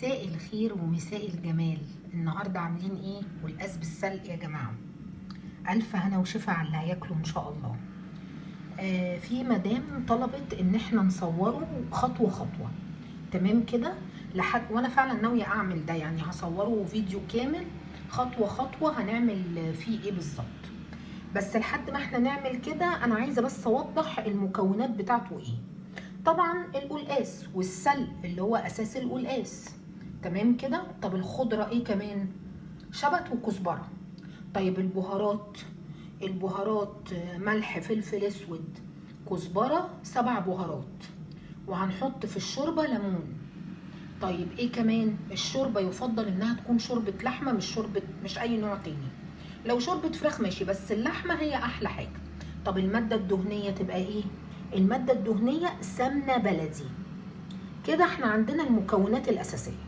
مساء الخير ومساء الجمال. النهارده عاملين ايه؟ والقاس بالسلق يا جماعة، الف هنا وشفا على اللي هياكله ان شاء الله. في مدام طلبت ان احنا نصوره خطوة خطوة، تمام كده، لحد وانا فعلا ناوية اعمل ده، يعني هصوره فيديو كامل خطوة خطوة هنعمل فيه ايه بالظبط. بس لحد ما احنا نعمل كده انا عايزه بس اوضح المكونات بتاعته ايه. طبعا القلقاس والسلق اللي هو اساس القلقاس، تمام كده. طب الخضرة ايه كمان؟ شبت وكزبره. طيب البهارات، البهارات ملح، فلفل اسود، كزبره، 7 بهارات، وهنحط في الشوربة ليمون. طيب ايه كمان؟ الشوربة يفضل انها تكون شوربة لحمه، مش شوربة، مش اي نوع تاني. لو شوربة فراخ ماشي، بس اللحمة هي احلى حاجة. طب المادة الدهنية تبقى ايه؟ المادة الدهنية سمنه بلدي. كده احنا عندنا المكونات الاساسية.